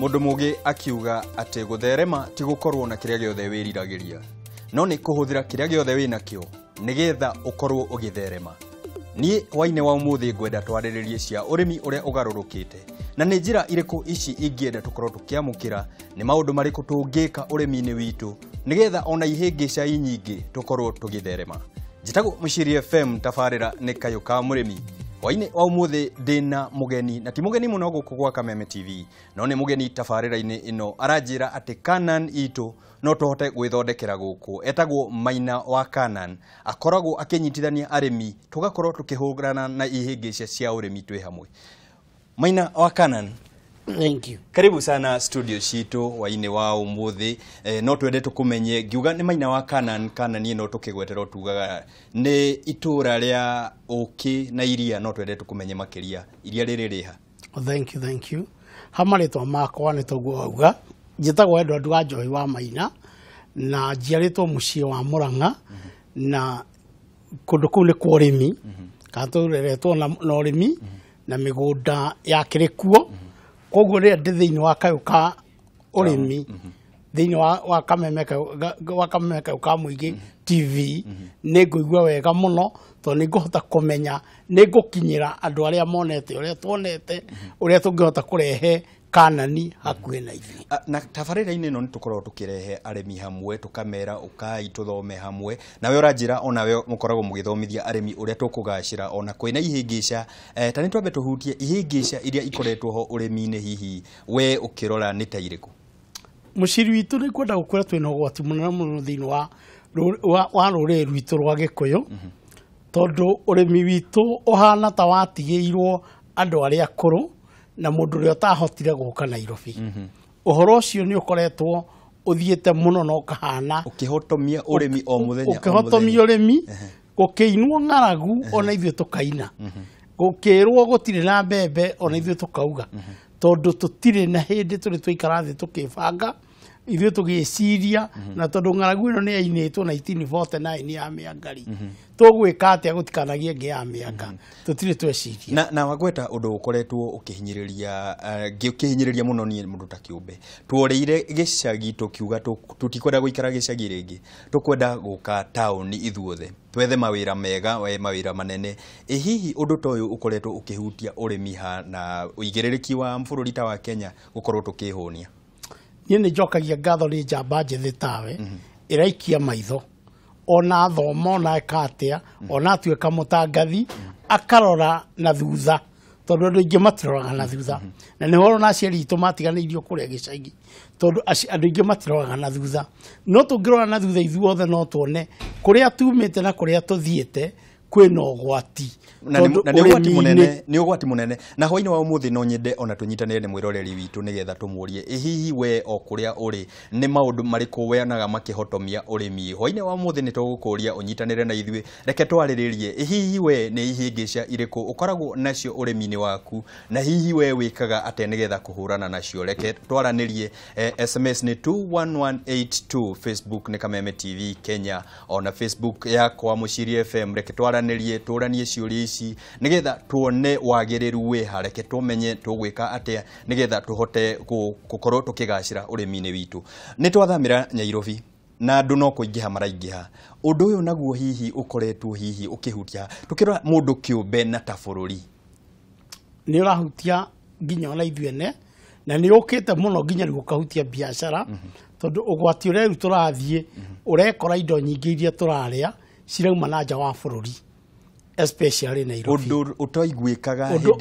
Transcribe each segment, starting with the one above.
Mundu mugi akiuga ati gutherema ti gukorwo na kiria giothe wiriragiria, no ni kuhuthira kiria giothe winakio nigetha ukorwo ugitherema. Ni hwaini wa umuthi ngwenda twariririe cia urimi uria ugarurukite, na ni njira iriku ici ingienda tukorwo tukiamukira, ni maundu mariku tungika urimi-ini witu nigetha ona ihingica inyingi tukorwo tugitherema. Njitagwo Muciri FM, tabarira ni Kayũ ka Mũrĩmi. Hwaini wa umuthi ndina mugeni, na ti mugeni muno guku gwa Kameme TV, no ni mugeni tabarira-ini ino aranjira ati Canaan itu no tuhote gwithondekera guku. Etagwo Maina wa Canaan, akoragwo akinyitithania arimi tugakorwo tukihurana na ihingica cia urimi twi hamwe. Maina wa Canaan, thank you. Karibu sana studio citu hwaini wa umuthi. No twende tukumenye ngiuga ni Maina wa Canaan, Canaan ino tukigwetera tugaga ni itura ria uki na iria, no twende tukumenye makiria iria riri riha. Thank you, thank you. Hamaritwa makwa ni toguo wauga, njitagwo Edward wa Njohi wa Maina na njiaritwo mucii wa Murang'a, na kundu kuu ni kwa urimi, kana tureretwo na urimi na migunda yakiri kuo. Koguo rĩrĩa ndĩ thĩinĩ wa kayũ ka ũrĩmi, thĩinĩ wa Kameme Kayũ ka Mũingĩ TV, nĩ ngũigua wega mũno tondũ nĩ ngũhota kũmenya, nĩ ngũkinyĩra andũ arĩa monete ũrĩa tuonete, ũrĩa tũngĩhota kũrehe Kanani hakuhĩ na ithuĩ. Na tabarĩra-inĩ ĩno nĩ tũkoragwo tũkĩrehe arĩmi hamwe, tũkamera ũkai tũthome hamwe, nawe ũranjĩra onawe mũkoragwo mũgĩthomithia arĩmi ũrĩa tũkũgacĩra ona kwĩna ihĩngĩca. Ta nĩ twambe tũhutie ihĩngĩca iria ikoretwo ho ũrĩmi-inĩ, hihi we ũkĩrora nĩ ta irĩkũ? Mũciri witũ nĩ kwenda gũkwĩra twĩna ũgwati mũnene mũno thĩinĩ wa rũrĩrĩ rwitũ rwa Gĩkũyũ, tondũ ũrĩmi witũ ũhana ta watigĩirwo andũ arĩa akũrũ na mũndũ ũrĩa ũtahotire gũka Nairobi. Ũhoro ũcio nĩ ũkoretwo ũthiĩte mũno na ũkahana ũkĩhotomia ũrĩmi o mũthenya, ũkĩhotomia ũrĩmi, gũkĩinwo ng'aragu ona ithuĩ tũkaina, gũkĩrwo gũtirĩ na mbembe ona ithuĩ tũkauga, tondũ tũtirĩ na hĩndĩ tũrĩ twaikara thĩ tũkĩbanga ithuĩ tũgĩciria, na tondũ ng'aragu ĩno nĩ yainĩtwo 1949 ya mĩangari, tũgwĩka atĩa gũtikanagie ĩngĩ ya mĩanga, tũtirĩ tweciria. Na wagweta ũndũ ũkoretwo ũkĩhinyĩrĩria, ngĩkĩhinyĩrĩria mũno niĩ mũndũ ta kĩũmbe. Tuoreire gĩcagi tũkiuga tũtikwenda gũikara gĩcagi rĩngĩ, tũkwenda gũka taũni ithuothe, twethe mawĩra mega, mawĩra manene. Ĩ hihi ũndũ ta ũyũ ũkoretwo ũkĩhutia ũrĩmi ha na ũigĩrĩrĩki wa bũrũri ta wa Kenya gũkorwo tũkĩhũnia? Niĩ nĩ njokagia ngatho nĩ njamba njĩthĩ tawe ĩraikia maitho, ona thoma ona eka atĩa, ona atuĩka mũtangathi, akarora na thutha, tondũ andũ aingĩ matiroraga na thutha. Na nĩho ũrona aciari aitũ matiganĩirio kũrĩa gĩcagi, tondũ andũ aingĩ matiroraga na thutha. No tũngĩrora na thutha ithuothe no tuone kũrĩa tumĩte na kũrĩa tũthiĩte kwĩna ũgwati. Na nĩ ũgwati mũnene, nĩ ũgwati mũnene. Na hwaini wa umuthi no nyende ona tũnyitanĩre nĩ mwĩroreri witũ nĩgetha tũmũrie, ĩ hihi we o kũrĩa ũrĩ nĩ maũndũ marĩkũ weonaga makĩhotomia ũrĩmi? Hwaini wa umuthi nĩ tũgũkũria ũnyitanĩre na ithuĩ, reke twarĩrĩrie, ĩ hihi we nĩ ihĩngĩca irĩkũ ũkoragwo nacio ũrĩmi-inĩ waku, na hihi we wĩkaga atĩa nĩgetha kũhũrana nacio? Reke twaranĩrie. SMS nĩ 21182, Facebook nĩ Kameme TV Kenya, ona Facebook yakwa Muciri FM. Reke twaranĩrie, tũranie ciũria ici nigetha tuone wagĩrĩru wĩha, reke tũmenye tũgwĩka atĩa nigetha tũhote gũkorwo tũkĩgacĩra ũrĩmi-inĩ witũ. Nĩ twathamĩra Nairobi na andũ no kũingĩha maraingĩha, ũndũ ũyũ naguo hihi ũkoretwo hihi ũkĩhutia tũkĩrora mũndũ kĩũmbe na ta bũrũri? Nĩ ũrahutia nginya ona ithuĩ ene, na nĩ ũkĩte mũno nginya rĩu ũkahutia biacara, tondũ ũgwati ũrĩa rĩu tũrathiĩ ũrekora indo nyingĩ iria tũrarĩa cirauma na nja wa bũrũri, especially Nairobi. Ũndũ ũtaiguĩkaga hĩndĩ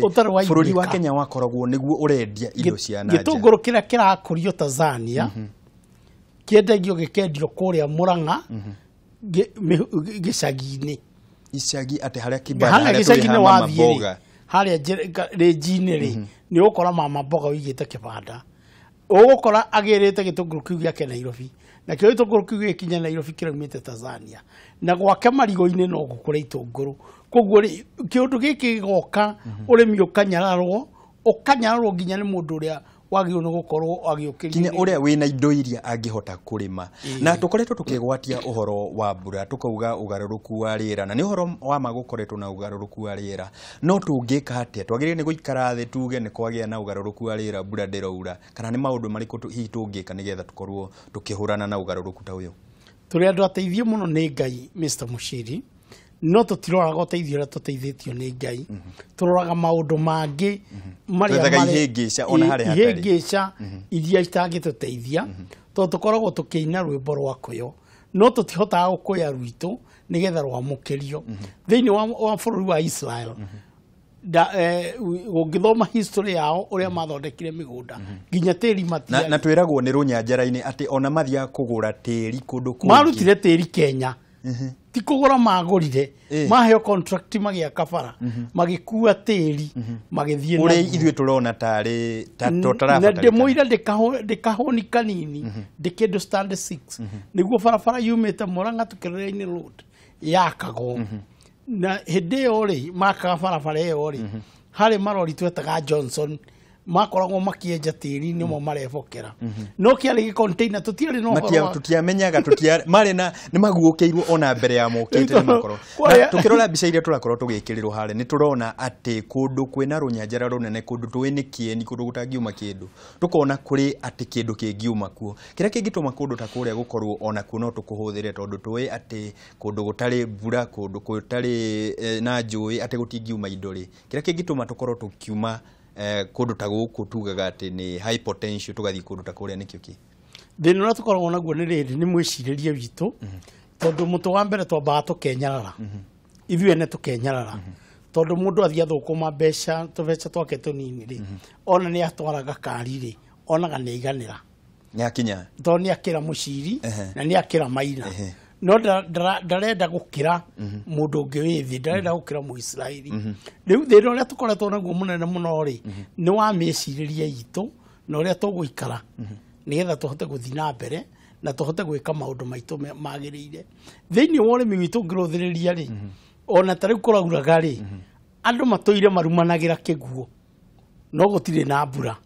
bũrũri wa Kenya wakoragwo nĩguo ũrendia indo cia na nja. Gĩtũngũrũ kĩrĩa kĩrakũrio Tanzania kĩendagio gĩkendio kũrĩa Murang'a gĩcagi-inĩ. Icagi atĩ harĩa kibanda harĩa gĩcagi-inĩ wathiĩ rĩ, harĩa rĩnji-inĩ rĩ, nĩ ũgũkora mama mboga ũigĩte kĩbanda, ũgũkora agĩrĩte gĩtũngũrũ kĩu gĩake Nairobi, na kĩo gĩtũngũrũ kĩu gĩkinya Nairobi kĩraumĩte Tanzania, na gwake marigũ-inĩ no gũkũra itũngũrũ. Koguo rĩ, kĩũndũ gĩkĩ gĩgoka, ũrĩmi ũkanyararwo, ũkanyararwo nginya nĩ mũndũ ũrĩa wagĩrĩirwo nĩ gũkorwo agĩũkĩrio kinya ũrĩa wĩna indo iria angĩhota kũrĩma. Na tũkoretwo tũkĩgwatia ũhoro wa mbura, tũkauga ũgarũrũku wa rĩera, na nĩ ũhoro wa ma gũkoretwo na ũgarũrũku wa rĩera. No tũngĩka atĩa? Twagĩrĩire nĩ gũikara thĩ tuge nĩ kwagĩa na ũgarũrũku wa rĩera, mbura ndĩraura, kana nĩ maũndũ marĩkũ hihi tũngĩka nĩgetha tũkorwo tũkĩhũrana na ũgarũrũku ta ũyũ? Tũrĩ andũ ateithie mũno nĩ Ngai, Mr. Mushiri, no tũtiroraga ũteithio ũrĩa tũteithĩtio nĩ Ngai. Tũroraga maũndũ mangĩ marĩa Twethaga ihĩngĩca ona harĩa hatarĩ. Ihĩngĩca iria itangĩtũteithia, tondũ tũkoragwo tũkĩina rwĩmbo rwa kũyo, no tũtihotaga gũkũya rwitũ nĩgetha rwamũkĩrio. Thĩinĩ wa bũrũri wa Israel, ũngĩthoma history yao ũrĩa mathondekire mĩgũnda nginya tĩri matiarĩ. Na twĩragwo nĩ rũnyanjara-inĩ atĩ ona mathiaga kũgũra tĩri kũndũ kũngĩ. Marutire tĩri Kenya. Ti kũgũra magũrire, maheo contract magĩaka bara, magĩkua tĩri, magĩthiĩ ũrĩa naguo. Ithuĩ tũrona tarĩ ta Na tũtarabatarĩkana. Ndĩmũira ndĩkahũni kanini, ndĩ kĩndũ stand 6 nĩguo barabara yumĩte Murang'a tũkĩrĩra-inĩ road yakagwo. Na hĩndĩ ĩyo rĩ, makaga barabara ĩyo rĩ, harĩ marori twetaga Johnson makoragwo makĩenja tĩri nĩmo marebokera, no kĩarĩ gĩ container, tũtiarĩ na ũhoro Tũtiamenyaga, marĩ na nĩ maguũkĩirwo ona mbere ya mokĩte nĩ makorwo. Na tũkĩrora mbica iria tũrakorwo tũgĩkĩrĩrwo harĩa, nĩ tũrona atĩ kũndũ kwĩna rũnyanjara rũnene, kũndũ tũĩ nĩ kĩeni, kũndũ gũtangiuma kĩndũ, tũkona kũrĩ atĩ kĩndũ kĩngiuma kuo. Kĩrĩa kĩngĩtũma kũndũ ta kũrĩa gũkorwo ona kuo no tũkũhũthĩre, tondũ tũĩ atĩ kũndũ gũtarĩ mbura, kũndũ gũtarĩ na njũĩ, atĩ gũtingiuma indo rĩ, kĩrĩa kĩngĩtũma tũkorwo tũkiuma kũndũ ta gũkũ tugaga atĩ nĩ high potential tũgathiĩ kũndũ ta kũrĩa nĩkĩo kĩ? Thĩna ũrĩa tũkoragwo naguo nĩ rĩrĩ, nĩ mwĩcirĩrie witũ, tondũ mũtĩ wa mbere twambaga tũkenyarara ithuĩ ene, tũkenyarara tondũ mũndũ athiĩ athũkũma mbeca tũbeca twake tũnini rĩ, ona nĩ atwaraga kari rĩ, onaga nĩ aiganĩra. Nĩ akinya. Tondũ nĩ akĩra mũciri na nĩ akĩra maina, no ndarenda gũkĩra mũndũ ũngĩ wĩ thĩ, ndarenda gũkĩra Mũisiraeli. Rĩu thĩna ũrĩa tũkoretwo naguo mũnene mũno rĩ, nĩ wa mĩcirĩrie itũ na ũrĩa tũgũikara nĩgetha tũhote gũthiĩ na mbere na tũhote gwĩka maũndũ maitũ magĩrĩire thĩinĩ wa ũrĩmi witũ. Ũngĩrũthĩrĩria rĩ, ona ta rĩu kũrauraga rĩ, andũ matũire marumanagĩra kĩguũ, no gũtirĩ na mbura,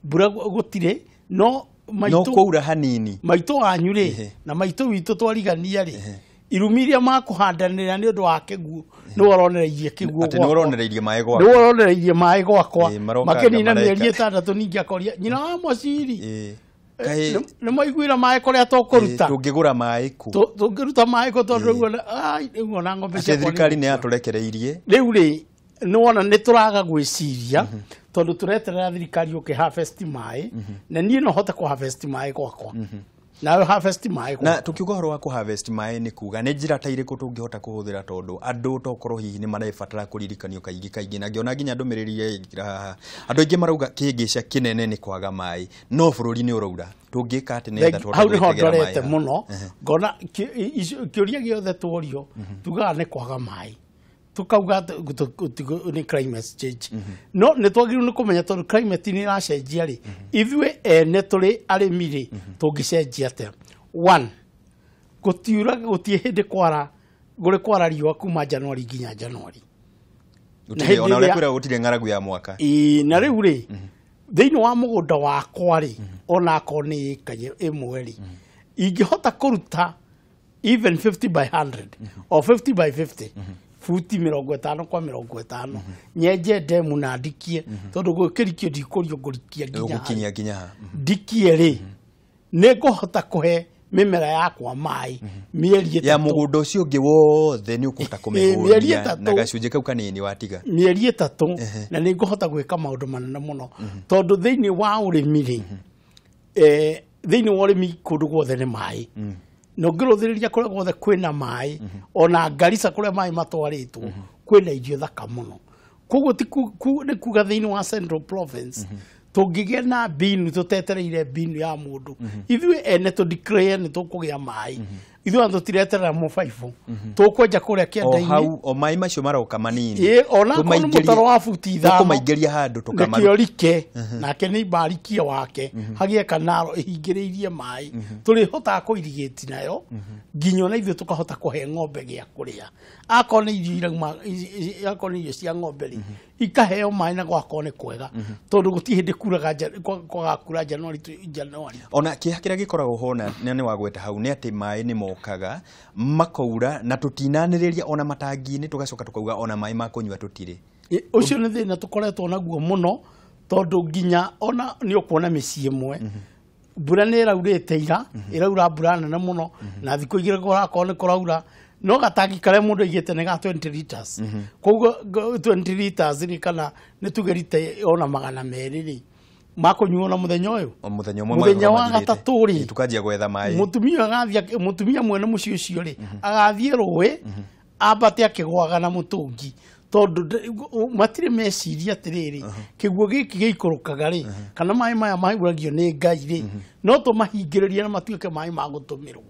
mbura gũtirĩ, no No maitũ kwaura hanini. Maitũ wanyu rĩ na maitũ witũ twarigania rĩ, irumi iria makũhandanĩra nĩ ũndũ wa kĩguũ, nĩ ũronereirie kĩguũ Atĩ nĩ gwakwa. ũronereirie maĩ gwakwa. Nĩ ũronereirie maĩ gwakwa. Marokanga Makĩnina mareka. mĩeri 6 ningĩ akoria nyina wa mũciri, Kaĩ nĩ maiguire maĩ kũrĩa tũkũruta? Tũngĩgũra maĩ kũ? Tũngĩruta maĩ kũ? Tondũ rĩu ona ng'ombe Atĩ ciakwa nĩ thirikari nĩ igũkua. yatũrekereirie. Rĩu rĩ, nĩ wona nĩ tũraga gwĩciria tondũ tũreterera thirikari yũke harvest maĩ, na niĩ no hote kũ harvest maĩ gwakwa, nawe harvest maĩ Na gwakwa. tukiuga ũhoro wa kũ harvest maĩ, nĩ kuga nĩ njĩra ta irĩkũ tũngĩhota kũhũthĩra, tondũ andũ tokorwo hihi nĩ marebatara kũririkanio kaingĩ kaingĩ, na ngĩona nginya ndũmĩrĩri yaingĩra haha, andũ aingĩ marauga kĩhĩngĩca kĩnene nĩ kwaga maĩ, no bũrũri nĩ ũraura. Tũngĩka atĩ nĩgetha tũhote Hau nĩho gwĩtegera maĩ ndorete haha? mũno, ngona kĩũria gĩothe tuorio tugaga nĩ kwaga maĩ, tukauga nĩ climate change, no nĩ twagĩrĩirwo nĩ kũmenya tondũ climate nĩ ĩracenjia rĩ, ithuĩ ene tũrĩ arĩmi rĩ, tũngĩcenjia atĩa? One, gũtiura, gũtirĩ hĩndĩ kwara gũrĩ kwara riũa kuma January nginya January. Gũtirĩ, hĩndĩ ona ũrĩa ĩrĩa- kwĩragwo gũtirĩ ng'aragu ya mwaka. Ĩĩ, na rĩu rĩ, thĩinĩ wa mũgũnda wakwa rĩ, ona akorwo nĩ ĩka 1 rĩ, ingĩhota kũruta even 50 by 100 or 50 by 50, futi 50 kwa 50, nyenje ndemu na ndikie, tondũ gwĩkĩrikio ndikũrio ngũrikia nginya harĩa. Ũgũkinyia nginya ha? Ndikie rĩ, nĩ ngũhota kũhe mĩmera yakwa maĩ mĩeri Ya 3. Mũgũnda ũcio ũngĩ wothe nĩ ũkũhota Mĩeri kũmĩhũnia 3. na gacunjĩ kau kanini watiga. Mĩeri 3, na nĩ ngũhota gwĩka maũndũ manene mũno, tondũ thĩinĩ wa ũrĩmi rĩ, thĩinĩ wa ũrĩmi kũndũ guothe nĩ maĩ, na ũngĩrũthĩrĩria kũrĩa guothe kwĩna maĩ, ona Garissa kũrĩa maĩ matwarĩtwo, kwĩna irio thaka mũno. Koguo ti nĩ kuga thĩinĩ wa Central Province tũngĩgĩa na mbinu, tũtetereire mbinu ya mũndũ, ithuĩ ene tũ declare nĩ tũkũgĩa maĩ. Ithuĩ tũtireterera mũbaibũ, tũkwenja kũrĩa kĩanda-inĩ o hau o maĩ macio maroka manini, ĩ ona korwo nĩ mũtaro wa buti 5 tũkũmaingĩria handũ tũkamaruta nĩkĩo rike nake nĩ imbarikie wake hagĩe kanaro ĩhingĩrĩirie maĩ tũrĩhotaga kũirigĩti nayo nginya ona ithuĩ tũkahota kũhe ng'ombe gĩa kũrĩa. Akorwo nĩ irio irauma, akorwo nĩ irio cia ng'ombe rĩ, ikaheo maĩ na gwakorwo nĩ kwega, tondũ gũtirĩ hĩndĩ kuraga kwagakura Januari Januari. Ona kĩeha kĩrĩa gĩkoragwo ho na nĩ wagweta hau nĩ atĩ maĩ nĩ mokaga makaura na tũtinanĩrĩria ona matangi-inĩ, tũgacoka tũkauga ona maĩ ma kũnyua tũtirĩ. Ũcio nĩ thĩna tũkoretwo naguo mũno, tondũ nginya ona nĩ ũkuona mĩciĩ ĩmwe mbura nĩ ĩraurĩte ira, ĩraura mbura nene mũno, na thikũ igĩrĩ kũrakorwo nĩ kũraura, no gatangi karĩa mũndũ aigĩte nĩ ga 20 liters. Koguo 20 liters rĩ, kana nĩ tuge rita ona 200 rĩ, makũnyuo na mũthenya ũyũ, mũthenya ũmwe, mũthenya wa gatatũ rĩ, tukanjia gwetha maĩ. Mũtumia agathiĩ, mũtumia mwene mũciĩ ũcio rĩ, agathiĩ rũĩ ambate akĩgwaga na mũtũngi, tondũ matirĩ meciria atĩrĩrĩ, kĩguo gĩkĩ gĩikũrũkaga rĩ, kana maĩ maya mahuragio nĩ Ngai rĩ, no tũmahingĩrĩrie na matuĩke maĩ ma gũtũmĩrwo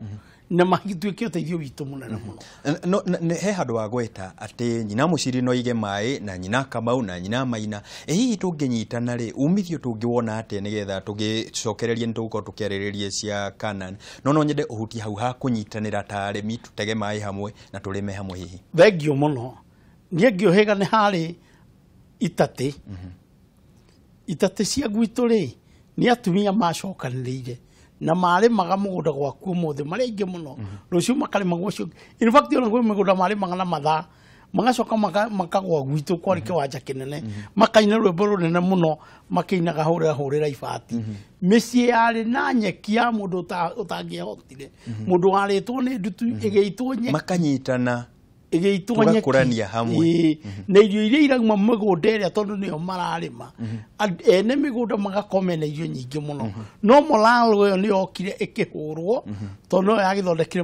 na magituĩke ũteithio witũ mũnene mũno. No he handũ wa gweta atĩ nyina Mũciri no ige maĩ na nyina Kamau na nyina Maina, ĩ hihi tũngĩnyitana rĩ, umithio tũngĩwona atĩa nĩgetha tũgĩcokererie nĩ tũgũkorwo tũkĩarĩrĩria cia Canaan, no nyende ũhutie hau ha kũnyitanĩra ta arĩmi, tũtege maĩ hamwe na tũrĩme hamwe hihi. Thengiũ mũno. Niĩ ngĩũhĩga nĩ harĩ itatĩ. Itatĩ cia gwitũ rĩ, nĩ atumia macokanĩrĩire na marĩmaga mũgũnda gwaku ũmũthĩ marĩ aingĩ mũno, rũciũ makarĩma gwacio. In fact ona kwĩ mĩgũnda marĩmaga na mathaa, magacoka makagwa gwitũ kwarĩ kĩwanja kĩnene, makaina rwĩmbo rũnene mũno, makĩinaga hũrĩra hũrĩra ibati. Mĩciĩ yarĩ na nyeki ya mũndũ ũtangĩahotire, mũndũ warĩtwo nĩ ndutu ĩgĩitwo nyeki, makanyitana ĩgĩitwo nyeki hamwe, na irio iria irauma mĩgũnda ĩrĩa tondũ nĩyo mararĩma, ene mĩgũnda magakorwo mena irio nyingĩ mũno. No moralo ĩyo nĩ yokire ĩkĩhũrwo, tondũ no yagĩthondekire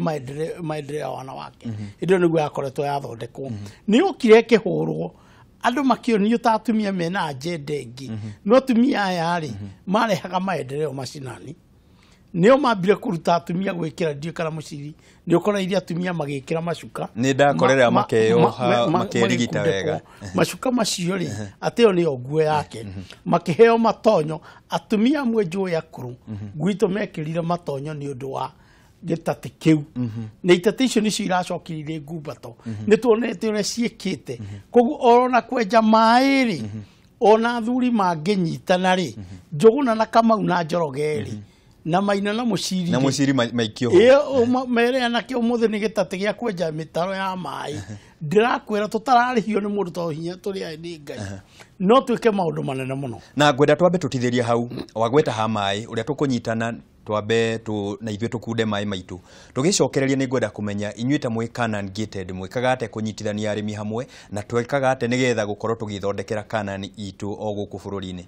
maendeleo ya wanawake. Hĩndĩ ĩyo nĩguo yakoretwo yathondekwo, nĩ yokire ĩkĩhũrwo, andũ makĩonio ta atumia mena agenda ĩngĩ. No atumia aya rĩ, marehaga maendeleo macinani. Nĩo mambire kũruta atumia gwĩkĩra, ndiũĩ kana Mũciri nĩ ũkoreire atumia magĩkĩra macuka. Nĩ ndakorera makeyoha makerigita wega macuka macio rĩ, atĩ ĩyo nĩyo nguo yake. Makĩheo matonyo, atumia amwe njũĩ akũrũ gwitũ mekĩrire matonyo nĩ ũndũ wa gĩtatĩ kĩu. Na itatĩ icio nĩcio iracokire ngumbato, nĩ tuonete ũrĩa ciĩkĩte. Koguo ona kwenja maĩ rĩ, ona athuri mangĩnyitana rĩ, Njũgũna na Kamau na Njoroge rĩ, na Maina na Mũciri, na Mũciri maikio ĩyo mere anake ũmũthĩ nĩ gĩtatĩ gĩa kwenja mĩtaro ya maĩ. Ndĩrakwĩra tũtararĩhio nĩ mũndũ tondũ hinya tũrĩ nĩ Ngai, no twĩke maũndũ manene mũno. Na ngwenda twambe tũtithĩrie hau wagweta ha maĩ ũrĩa tũkũnyitana, twambe tu na ithuĩ tũkunde maĩ maitũ. Tũgĩcokereria nĩ ngwenda kũmenya inyuĩ ta mwĩ Canaan Gated mwĩkaga atĩa kũnyitithania arĩmi hamwe, na twĩkaga atĩa nĩgetha gũkorwo tũgĩthondekera Canaan itũ o gũkũ bũrũri-inĩ.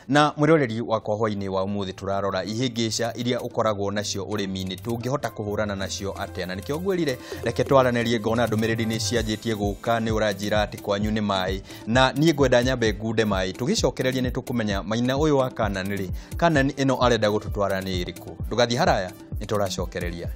Na mwĩroreri wakwa hwainĩ wa ũmũthĩ tũrarora ihĩngĩca iria ũkoragwo nacio ũrĩmi-inĩ, tũngĩhota kũhũrana nacio atĩa. Na nĩkĩo ngwĩrire reke twaranĩrie, ngona ndũmĩrĩri nĩ cianjĩtie gũka, nĩ ũranjĩra atĩ kwanyu nĩ maĩ, na niĩ ngwenda nyambe ngunde maĩ. Tũgĩcokereria nĩ tũkũmenya Maina ũyũ wa Canaan rĩ, Canaan ĩno arenda gũtũtwara nĩ ĩrĩkũ. Ndũgathiĩ haraya, nĩ tũracokereria.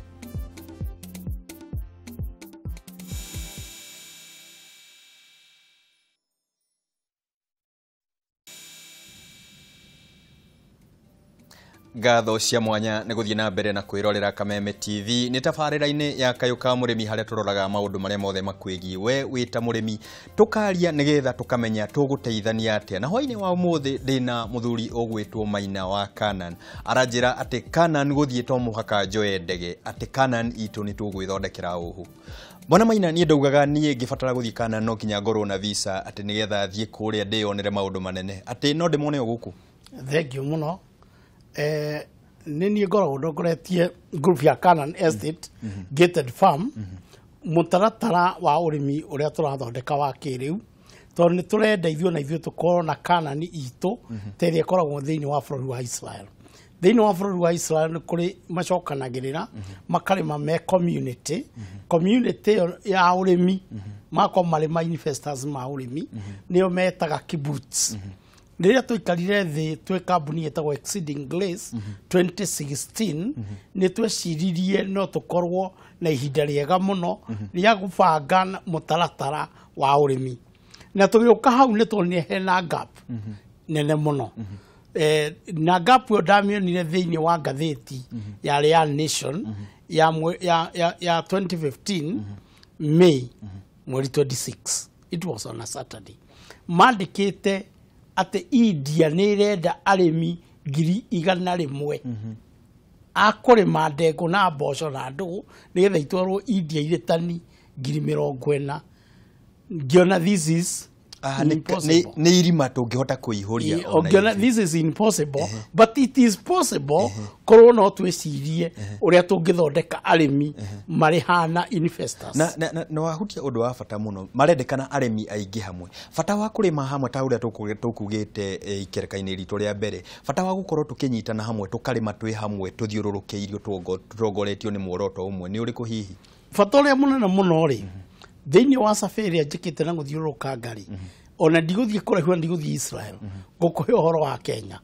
Ngatho cia mwanya nĩ gũthiĩ na mbere na kwĩrorera Kameme TV nĩ tabarĩra-inĩ ya Kayũ ka Mũrĩmi, harĩa tũroraga maũndũ marĩa mothe makwĩgiĩ we wĩ ta mũrĩmi, tũkaria nĩgetha tũkamenya tũgũteithania atĩa. Na hwainĩ wa ũmũthĩ ndĩna mũthuri ũgwĩtwo Maina wa Canaan, aranjĩra atĩ Canaan gũthiĩ to mũhaka njoe ndege, atĩ Canaan itũ nĩ tũgwĩthondekera ũhũ. Bwana Maina, niĩ ndaugaga niĩ ngĩbatara gũthiĩ Canaan no nginya ngorwo na visa atĩ nĩgetha thiĩ kũrĩa ndĩyonere maũndũ manene, atĩ no ndĩmone o gũkũ. Thengiũ mũno. Nĩ niĩ ngoragwo ndongoretie group ya Canaan Estate Gated Farm, mũtaratara wa ũrĩmi ũrĩa tũrathondeka wa kĩrĩu, tondũ nĩ tũrenda ithuĩ na ithuĩ tũkorwo na Canaan itũ ta ĩrĩa ĩkoragwo thĩinĩ wa bũrũri wa Israel. Thĩinĩ wa bũrũri wa Israel nĩ kũrĩ macokanagĩrĩra makarĩma me community, community ĩyo ya ũrĩmi, magakorwo marĩ ma investors ma ũrĩmi, nĩo metaga kibbutz. Rĩrĩa twaikarire thĩ twĩ kambuni ĩtagwo Exceeding Glaze 2016, nĩ tweciririe no tũkorwo na ihinda rĩega mũno rĩa gũbanga mũtaratara wa ũrĩmi. Na tũgĩũka hau nĩ tuonire hena gap nene mũno. Na gap ĩyo ndamĩonire thĩinĩ wa ngathĩti ya Real Nation ya 2015 May mweri 26. It was on a Saturday. Mandĩkĩte atĩ India nĩ ĩrenda arĩmi 100,000 a kũrĩma ndengũ na mboco na ndũgũ nĩgetha itwarwo India irĩ tani 40,000. Ngĩona this is impossible. Nĩ irima tũngĩhota kũihũria. Ngĩona this is impossible, but it is possible korwo no twĩcirie ũrĩa tũngĩthondeka arĩmi marĩ hana investors. Na wahutia ũndũ wa bata mũno, marendekana arĩmi aingĩ hamwe. Bata wa kũrĩma hamwe ta ũrĩa tũkugĩte ikereka-inĩ ritũ rĩa mbere, bata wa gũkorwo tũkĩnyitana hamwe, tũkarĩma twĩ hamwe, tũthiũrũrũkĩirio, tũrongoretio nĩ muoroto ũmwe, nĩ ũrĩkũ hihi? Bata ũrĩa mũnene mũno rĩ, thĩinĩ wa safari ĩrĩa njĩkĩte na gũthiũrũrũka ngari, ona ndigũthiĩ kũraihu na ndigũthiĩ Israel, ngũkũhe ũhoro wa Kenya.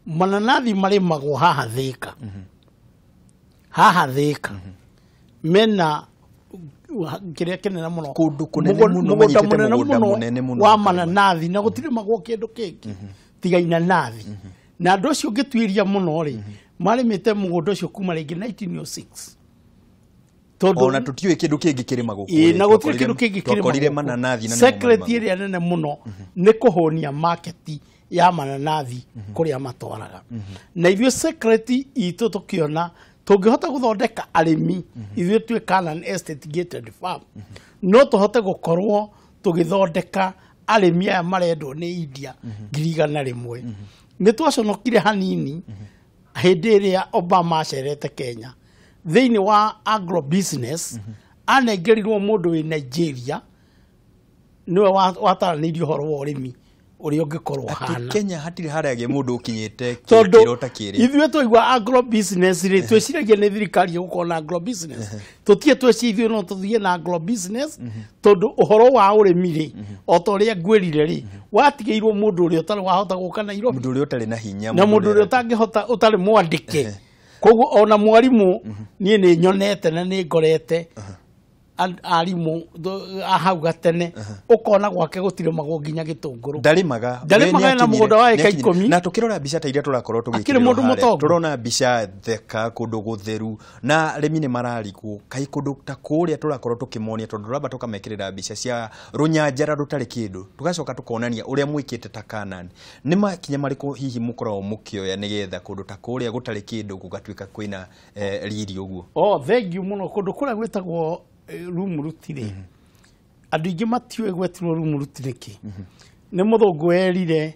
Mananathi marĩmagwo haha Thĩka. Haha Thĩka. Mena kĩrĩa kĩnene mũno, kũndũ kũnene mũno, manyitĩte mũgũnda mũnene mũno wa mananathi, na gũtirĩmagwo kĩndũ kĩngĩ tiga inanathi. Na andũ acio ũngĩtuĩria mũno rĩ, marĩmĩte mũgũnda ũcio kuma rĩngĩ 1906. Ona tũtiũĩ kĩndũ kĩngĩ kĩrĩmagwo kũrĩa. Na gũtirĩ kĩndũ kĩngĩ kĩrĩmagwo. Twakorire mananathi na nĩmo Secret marĩmagwo. ĩrĩa nene mũno nĩ kũhũnia market ya mananathi kũrĩa matwaraga. Na ithuĩ secret itũ tũkĩona tũngĩhota gũthondeka arĩmi, ithuĩ twĩ Canaan Estate Gated Farm, no tũhote gũkorwo tũgĩthondeka arĩmi aya marendwo nĩ India 100,000. Nĩ twaconokire hanini hĩndĩ ĩrĩa Obama acerete Kenya. Thĩinĩ wa agro business anengerirwo mũndũ wĩ Nigeria nĩwe wataranĩirie ũhoro wa ũrĩmi ũrĩa ũngĩkorwo hana. Kenya hatirĩ harĩa mũndũ ũkinyĩte Tondũ kĩrota kĩrĩa. ithuĩ twaigua agro business rĩ, twĩciragia nĩ thirikari ĩgũkorwo na agro business. Tũtige twecirie ithuĩ no tũthiĩ na agro business, tondũ ũhoro wa ũrĩmi rĩ, o ta ũrĩa ngwĩrire rĩ, watigĩirwo mũndũ ũrĩa ũtarĩ wahota gũka Nairobi. Mũndũ ũrĩa ũtarĩ na hinya, na mũndũ ũrĩa ũtangĩhota, ũtarĩ mwandĩke. Koguo ona mwarimũ niĩ nĩ nyonete na nĩ ngorete arimũ a hau gatene, ũkona gwake gũtirĩmagwo nginya gĩtũngũrũ. Ndarĩmaga. Ndarĩmaga na mũgũnda wa ĩka 10. Na tũkĩrora mbica ta iria tũrakorwo Akĩrĩ tũgĩkĩrĩrwo mũndũ harĩa, mũtongu. tũrona mbica theka, kũndũ gũtheru, na arĩmi nĩ mararigwo kaĩ kũndũ ta kũrĩa tũrakorwo tũkĩmonia, tondũ tũramba tũkamekĩrĩra mbica cia rũnyanjara rũtarĩ kĩndũ, tũgacoka tũkonania ũrĩa mwĩkĩte ta Canaan. Nĩ makinya marĩkũ hihi mũkoragwo mũkĩoya nĩgetha kũndũ ta kũrĩa gũtarĩ kĩndũ gũgatuĩka kwĩna riri ũguo? Oh, thank you mũno. Kũndũ kũrĩa gwĩtagwo Rumuruti rĩ, andũ aingĩ matiũĩ gwetirwo Rumuruti nĩkĩ. Nĩ mũthũngũ erire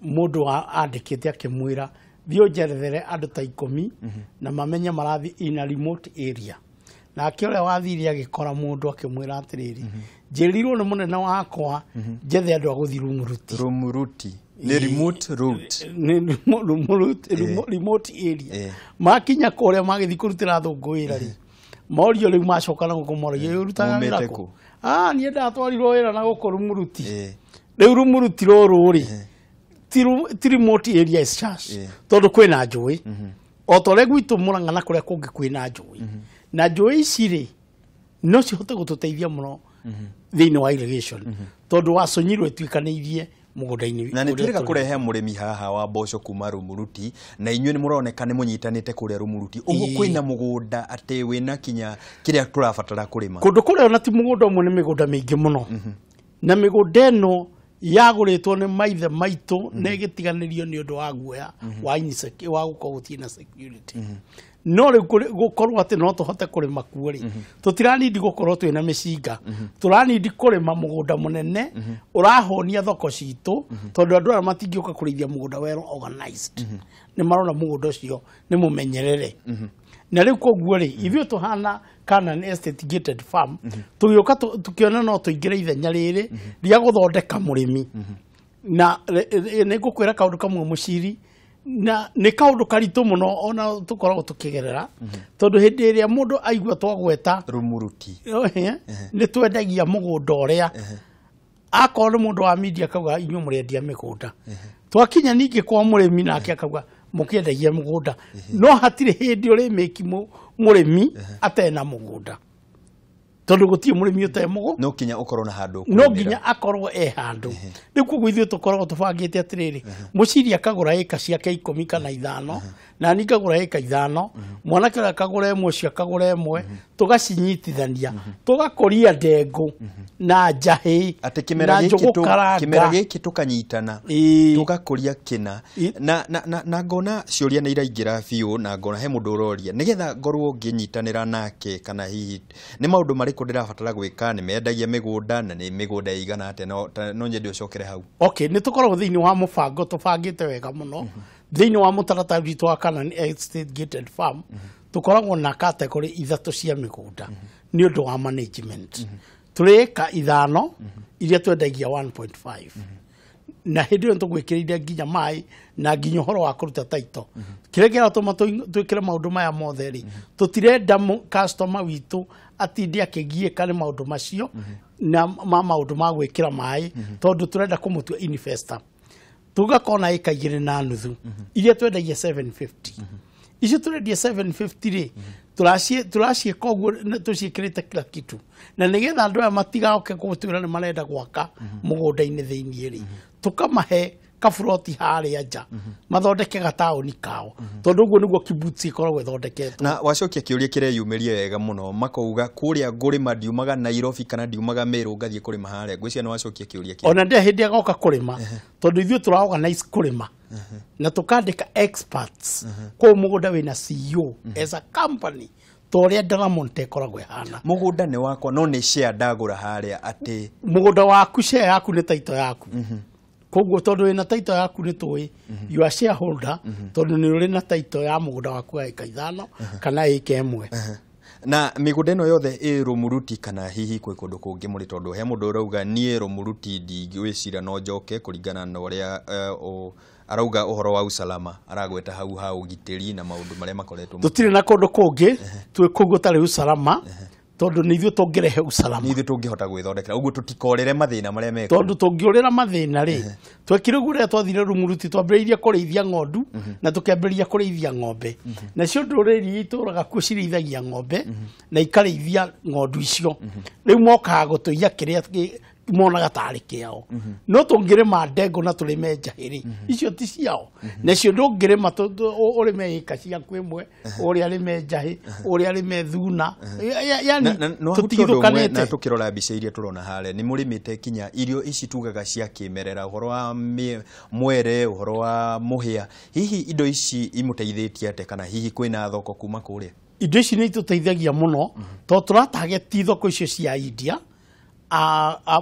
mũndũ andĩkĩte akĩmwĩra thiĩ ũnjerethere andũ ta 10 na mamenye marathiĩ in a remote area. Nake ũrĩa wathire agĩkora mũndũ akĩmwĩra atĩrĩrĩ, njĩrirwo nĩ mũnene wakwa njethe andũ a gũthiĩ Rumuruti. Rumuruti nĩ remote route. Nĩ remote, remote area. Makinya kũrĩa magĩthiĩ kũrutĩra athũngũ wĩra rĩ, morio rĩu macoka na gũkũ morio ũrutaga wĩra Mumĩte kũ? kũ? Niĩ ndatwarirwo wĩra na gũkũ Rumuruti. Rĩu Rumuruti rũrũ rĩ, ti remote area is church. Tondũ kwĩna njũĩ. O ta ũrĩa gwitũ Mũrang'a na kũrĩa kũngĩ kwĩna njũĩ. Na njũĩ ici rĩ, no cihote gũtũteithia mũno thĩinĩ wa irrigation. Tondũ wacũnyirwo ĩtuĩkanĩirie mũgũnda-inĩ Na nĩ ũrĩa twĩrĩga tũrĩ. kũrehe mũrĩmi haha wa mboco kuma Rumuruti, na inyuĩ nĩ mũroneka nĩ mũnyitanĩte kũrĩa Rumuruti. Ũguo kwĩna mũgũnda atĩ wĩna kinya kĩrĩa tũrabatara kũrĩma. Kũndũ kũrĩa ona ti mũgũnda ũmwe, nĩ mĩgũnda mĩingĩ mũno. Na mĩgũnda ĩno yagũrĩtwo nĩ maithe maitũ na ĩgĩtiganĩrio nĩ ũndũ wa guoya wa insecurity, wa gũkorwo gũtirĩ na security. No rĩu gũkorwo atĩ no tũhote kũrĩma kuo rĩ, tũtiranindi gũkorwo twĩna mĩcinga, tũranindi kũrĩma mũgũnda mũnene ũrahũnia thoko citũ, tondũ andũ aya matingĩũka kũrĩithia mũgũnda well organized. Nĩ marona mũgũnda ũcio nĩ mũmenyerere. Na rĩu koguo rĩ, ithuĩ tũhana Canaan Estate Gated Farm, tũgĩũka tũkĩona no tũingĩre ithenya rĩrĩ rĩa gũthondeka mũrĩmi. Na nĩ ngũkwĩra kaũndũ kamwe mũciri, na nĩ kaũndũ karitũ mũno ona tũkoragwo tũkĩgerera, tondũ hĩndĩ ĩrĩa mũndũ aigua twagweta Rumuruti, nĩ twendagia mũgũnda ũrĩa Akorwo nĩ mũndũ wa media akauga inyuĩ mũrendia mĩgũnda. Twakinya ningĩ kwa mũrĩmi nake akauga mũkĩendagia mũgũnda. No hatirĩ hĩndĩ ũrĩmĩki mũrĩmi atena mũgũnda. Tondũ gũtirĩ mũrĩmi ũtarĩ mũgũnda. No nginya ũkorwo na handũ. No nginya akorwo e handũ. Rĩu koguo ithuĩ tũkoragwo tũbangĩte atĩrĩrĩ, mũciri akagũra ĩka ciake 10 kana 5, na niĩ ngagũra ĩka 5, mwanake ũrĩa akagũra ĩmwe, ũcio akagũra ĩmwe, tũgacinyitithania, tũgakũria ndengũ na njahĩ atĩ kĩmera gĩkĩ tũkanyitana, tũgakũria kĩna. Na ngona ciũria nĩ iraingĩra biũ, na ngona he mũndũ ũroria nĩgetha ngorwo ngĩnyitanĩra nake, kana hihi nĩ maũndũ marĩkũ ndĩrabatara gwĩka, nĩ mendagia mĩgũnda na nĩ mĩgũnda ĩigana atĩa? No nyende ũcokere hau. Okay, nĩ tũkoragwo thĩinĩ wa mũbango tũbangĩte wega mũno. Thĩinĩ wa mũtaratara witũ wa Canaan Estate Gated Farm, tũkoragwo na category 3 cia mĩgũnda nĩ ũndũ wa management. Tũrĩ ĩka 5 iria twendagia 1.5. Na hĩndĩ ĩyo tũgwĩkĩrĩire nginya maĩ na nginya ũhoro wa kũruta title. Kĩrĩa kĩratũma twĩkĩre maũndũ maya mothe rĩ, tũtirenda customer witũ atinde akĩgiĩka nĩ maũndũ macio na ma maũndũ ma gwĩkĩra maĩ, tondũ tũrenda kũmũtua investor. Tũgakorwo na ĩka 2.5 iria twendagia 750. Icio tũrendia 750 rĩ, tũraciĩka ũguo tũciĩkĩrĩte kila kitu. Na nĩgetha andũ aya matigoke gũtwĩra nĩ marenda gwaka mũgũnda-inĩ thĩiniĩ rĩ, tũkamahe kaburoti harĩa nja mathondeke gataũni kao, tondũ ũguo nĩguo kibbutz ĩkoragwo ĩthondeketwo. Na wacokia kĩũria kĩreyumĩria wega mũno, makauga kũrĩa ngũrĩma ndiumaga Nairobi kana ndiumaga Meru ngathiĩ kũrĩma harĩa. Ngwĩciria nĩ wacokia kĩũria kĩu. Ona ndĩ hĩndĩ agoka kũrĩma, tondũ ithuĩ tũra organize kũrĩma na tũkandĩka experts kũu mũgũnda wĩna CEO as a company, ta ũrĩa Delamonte ĩkoragwo ĩhana. Mũgũnda nĩ wakwa no nĩ share ndagũra harĩa, atĩ mũgũnda waku share yaku nĩ title yaku. Koguo tondũ wĩna title yaku nĩ tũĩ you are shareholder, tondũ nĩ ũrĩ na title ya mũgũnda waku wa ĩka 5 kana ĩka 1. Na mĩgũnda ĩno yothe ĩ Rumuruti kana hihi kwĩ kũndũ kũngĩ mũrĩ? Tondũ he mũndũ ũrauga niĩ Rumuruti ndingĩwĩcira no njoke kũringana na ũrĩa arauga ũhoro wa usalama, aragweta hau ha ũgitĩri na maũndũ marĩa makoretwo. Tũtirĩ na kũndũ kũngĩ twĩ kũu gũtarĩ usalama, tondũ nĩ ithuĩ tũngĩrehe usalama, nĩ ithuĩ tũngĩhota gwĩthondekera ũguo, tũtikorĩre mathĩna marĩa mekuo. Tondũ tũngĩũrĩra mathĩna rĩ, twekire ũguo rĩrĩa twathire Rumuruti, twambĩrĩirie kũrĩithia ng'ondu na tũkĩambĩrĩria kũrĩithia ng'ombe. Nacio ndũrĩrĩ iria itũraga kuo cirĩithagia ng'ombe na ikarĩithia ng'ondu icio. Rĩu mokaga gũtũiya kĩrĩa monaga tarĩ kĩao. No tũngĩrĩma ndengũ na tũrĩme njahĩ rĩ, icio ti ciao. Nacio ndũngĩrĩma ũrĩme ĩka ciaku ĩmwe, ũrĩa arĩme njahĩ, ũrĩa arĩme thuna. Yani tũtigithũkanĩte. Na tũkĩrora mbica iria tũrona harĩa, nĩ mũrĩmĩte kinya irio ici tugaga cia kĩmerera, ũhoro wa mwere, ũhoro wa mũhĩa. Hihi indo ici imũteithĩtie atĩa, kana hihi kwĩna thoko kuma kũrĩa? Indo ici nĩ itũteithagia mũno, tondũ tũratageti thoko icio cia India,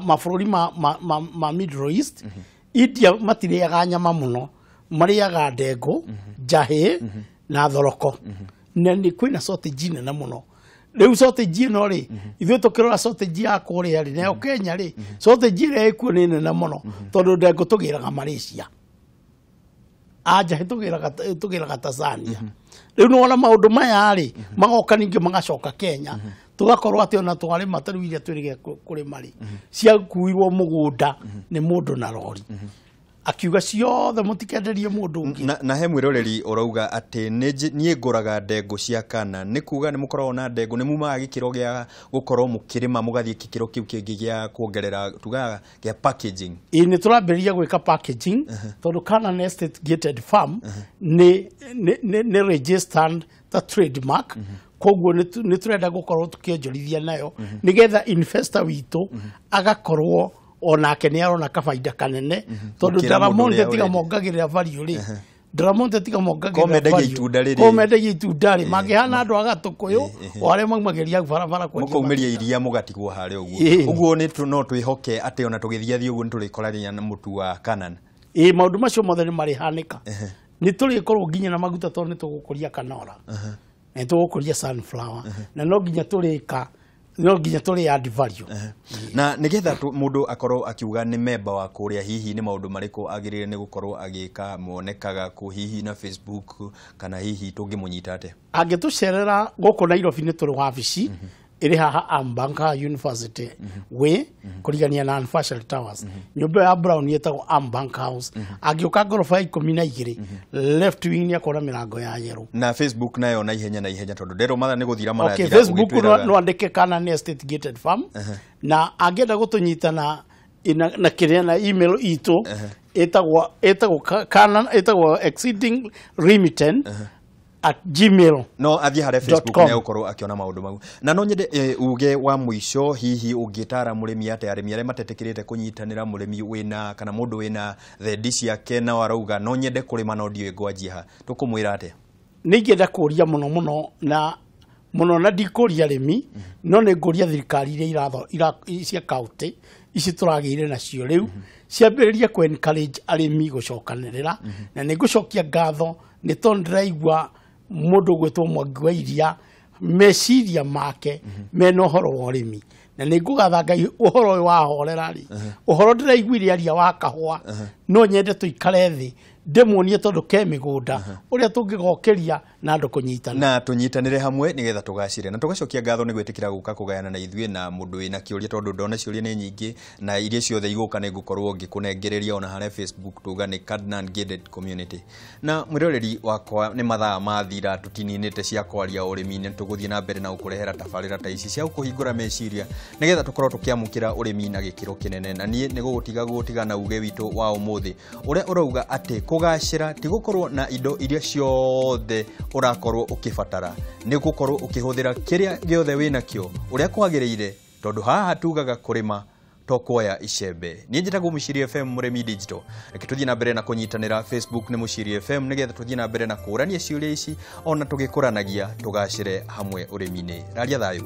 mabũrũri ma Middle East. India matirĩaga nyama mũno, marĩaga ndengũ, njahĩ na thoroko. Na nĩ kwĩna shortage nene mũno. Rĩu shortage ĩno rĩ, ithuĩ tũkĩrora shortage ya kũrĩa rĩ, nayo Kenya rĩ, shortage ĩrĩa ĩkuo nĩ nene mũno, tondũ ndengũ tũgĩraga Malaysia, njahĩ tũgĩraga Tanzania. Rĩu nĩ wona maũndũ maya rĩ, magoka ningĩ magacoka Kenya, tũgakorwo atĩ ona twarĩma ta rĩu iria twĩrĩgĩrĩire kũrĩma rĩ, ciakuirwo mũgũnda nĩ mũndũ na rori, akiuga ciothe mũtikenderie mũndũ ũngĩ. Na he mwĩroreri ũrauga atĩ niĩ ngũraga ndengũ cia Kana, nĩ kuga nĩ mũkoragwo na ndengũ, nĩ mumaga gĩkĩro gĩa gũkorwo mũkĩrĩma mũgathiĩ gĩkĩro kĩu kĩngĩ gĩa kuongerera, tugaga gĩa packaging. Ĩĩ, nĩ tũrambĩrĩria gwĩka packaging, tondũ Canaan Estate Gated Farm nĩ registered ta trademark. Koguo nĩ tũrenda gũkorwo tũkĩonjorithia nayo nĩgetha investor witũ agakorwo onake nĩ arona kabaida kanene, tondũ Delamonte tiga mongagĩrĩra value rĩ, Delamonte tiga mongagĩrĩra value, ko mendagia itunda rĩ, mangĩhana andũ a Gatũkũyũ o arĩa maumagĩria barabara kwendia, mũkaumĩria iria mũgatigwo harĩa ũguo. Ũguo nĩ no twĩhoke atĩ ona tũgĩthiĩ ũguo nĩ tũrĩkorania na mũtu wa Canaan. Ĩĩ, maũndũ macio mothe nĩ marĩhanĩka. Nĩ tũrĩkorwo nginya na maguta, tondũ nĩ tũgũkũria canola, nĩ tũgũkũria sunflower, na no nginya tũrĩka, no nginya tũrĩ add value. Na nĩgetha mũndũ akorwo akiuga nĩ memba wa kũrĩa, hihi nĩ maũndũ marĩkũ agĩrĩire nĩ gũkorwo agĩka, monekaga kũ hihi na Facebook, kana hihi tũngĩmũnyita atĩa? Angĩtũcerera gũkũ Nairobi nĩ tũrĩ wabici Ĩrĩ haha Ambank University way kũrigania na Anfashell Towers. Nyũmba ya brown ĩtagwo Ambank House. Angĩũka ngoroba ya 12 left wing nĩ akona mĩrango ya yellow. Na Facebook nayo na ihenya na ihenya tondũ nderwo mathaa nĩ gũthira marathira. Okay, Facebook no andĩke Canaan Estate Gated Farm. Na angĩenda gũtũnyita na na kĩrĩa na email itũ ĩtagwo Canaan ĩtagwo exceeding remittance @gmail. No athiĩ harĩa Facebook nĩ egũkorwo akĩona maũndũ mau. Na no nyende uge wa mũico, hihi ũngĩtara mũrĩmi atĩa, arĩmi arĩa matetĩkĩrĩte kũnyitanĩra, mũrĩmi wĩna kana mũndũ wĩna thendi ciake na arauga no nyende kũrĩma no ndiũĩ ngwanjia ha, tũkũmwĩra atĩa? Nĩ ingĩenda kũria mũno mũno na mũno, na ndikũria arĩmi, no nĩ ngũria thirikari iria cia county ici tũragĩire nacio rĩu ciambĩrĩrie kũ encourage arĩmi gũcokanĩrĩra. Na nĩ ngũcokia ngatho nĩ tondũ ndĩraigua mũndũ ũgwĩtwo Mwangi wa Iria meciria make mena ũhoro wa ũrĩmi, na nĩ ngũgatha Ngai ũhoro ũyũ wahorera rĩ, ũhoro ndĩraiguire aria wa kahũa, no nyende tũikare thĩ ndĩmuonie tondũ ke mĩgũnda ũrĩa tũngĩgokĩria na andũ kũnyitana na tũnyitanĩre hamwe nĩgetha tũgacĩre. Na tũgacokia ngatho nĩ gwĩtĩkĩra gũka kũgayana na ithuĩ na mũndũ wĩna kĩũria, tondũ ndona ciũria nĩ nyingĩ na iria ciothe igũka nĩ ngũkorwo ngĩkũnengereria ona harĩa Facebook tuga nĩ Cadnan Gated Community. Na mwĩroreri wakwa, nĩ mathaa mathira tũtininĩte cia kwaria ũrĩmi-inĩ, tũgũthiĩ na mbere na gũkũrehera tabarĩra ta ici cia gũkũhingũra meciria nĩgetha tũkorwo tũkĩamũkĩra ũrĩmi na gĩkĩro kĩnene. Na niĩ nĩ gũgũtiga na uge witũ wa ũmũthĩ ũrĩa ũrauga atĩ kũgacĩra ti gũkorwo na indo iria ciothe ũrakorwo ũkĩbatara, nĩ gũkorwo ũkĩhũthĩra kĩrĩa gĩothe wĩnakĩo ũrĩa kwagĩrĩire, tondũ haha tugaga kũrĩma to kuoya icembe. Niĩ njĩtagwo Mũciiri FM Mũrĩmi Digital. Reke tũthiĩ na mbere na kũnyitanĩra Facebook nĩ Mũciiri FM nĩgetha tũthiĩ na mbere na kũũrania ciũria ici ona tũgĩkũranagia tũgacĩre hamwe ũrĩmi-inĩ. Raria thayũ.